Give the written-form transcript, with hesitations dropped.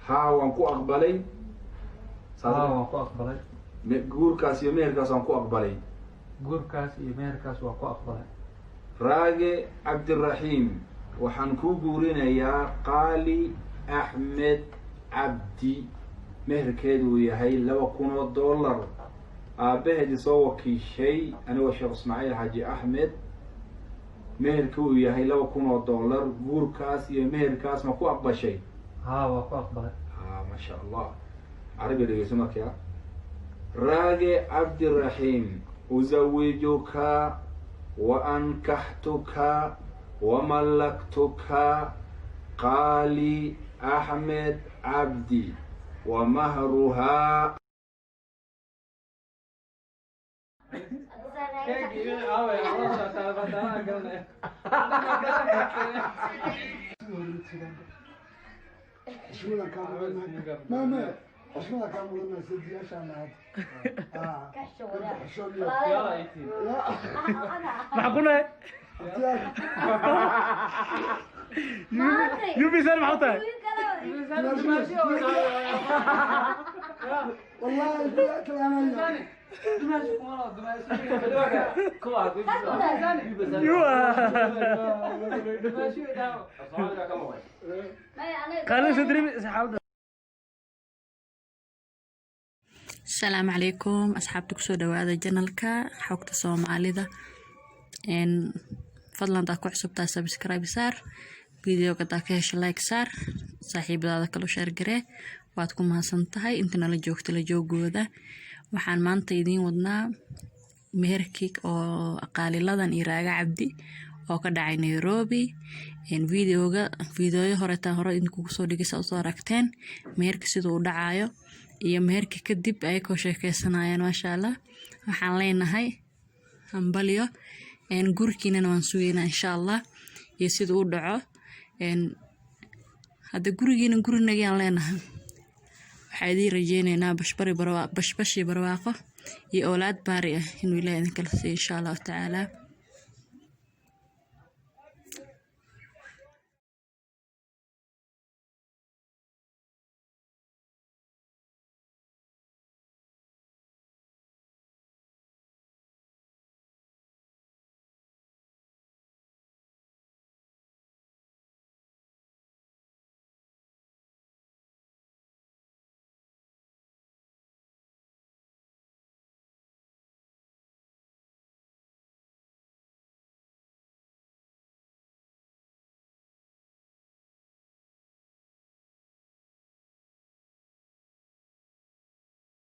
Haa, waan ku aqbalay. Haa, waan ku aqbalay. Guurkaas iyo meherkaas waan ku aqbalay. Guurkaas iyo meherkaas waan ku aqbalay. Raage Cabdiraxiim, waxaan kuu guurinayaa Qaali Axmed Cabdi, meherkeedu uu yahay $2,000, aabaheedii soo wakiishay anigoo Sheekh Ismaaciil Xaaji Axmed, meherka uu yahay $2,000. Guurkaas iyo meherkaas ma ku aqbashay? Haa, waan ku aqbalay. Ha, maasha Allah. Carabi dhegeyso markaa. Raage Cabdiraxiim, uzawijuka wa ankaxtuka wamallaktuka Qaali Axmed Cabdi wa mahruhaa. Xushmadan kaa mudannahay, maame, xushmadan kaa mudannahay, sadiyaashaan aad. Maxaa ku nahay UBSN? Maxaa u tahay? Wallahi kalaanaya. Qaalin soo dareemi xaaladda. Asalaamu calaykum asxaabta, kusoo dhawaada janalka Xogta Soomaalida. Fadlan daa ku cusubtaa subscribe saar, videoga daa ka hesha like saar, saaxiibadaada kala share garee. Waad ku mahadsan tahay inta nala joogta la joogooda. Waxaan maanta idiin wadnaa meherkii oo Qaaliladan iyo Raaga Cabdi oo ka dhacay Nairobi. Videoga videoyo horeetaan hore idinkugu soo dhigay saa usoo aragteen meherka siduu u dhacayo iyo meherka kadib ayakoo sheekeysanayaan. Maasha Allah, waxaan leenahay hambalyo, gurikiinana waan sugeynaa insha Allah iyo siduu u dhaco. Hadda gurigiina gurinagiyaan leenahay. Waxaa idiin rajeyneynaa bashbashi barwaaqo iyo oolaad baari ah inuu Ilaah idinkala siiyo insha Allahu tacaala.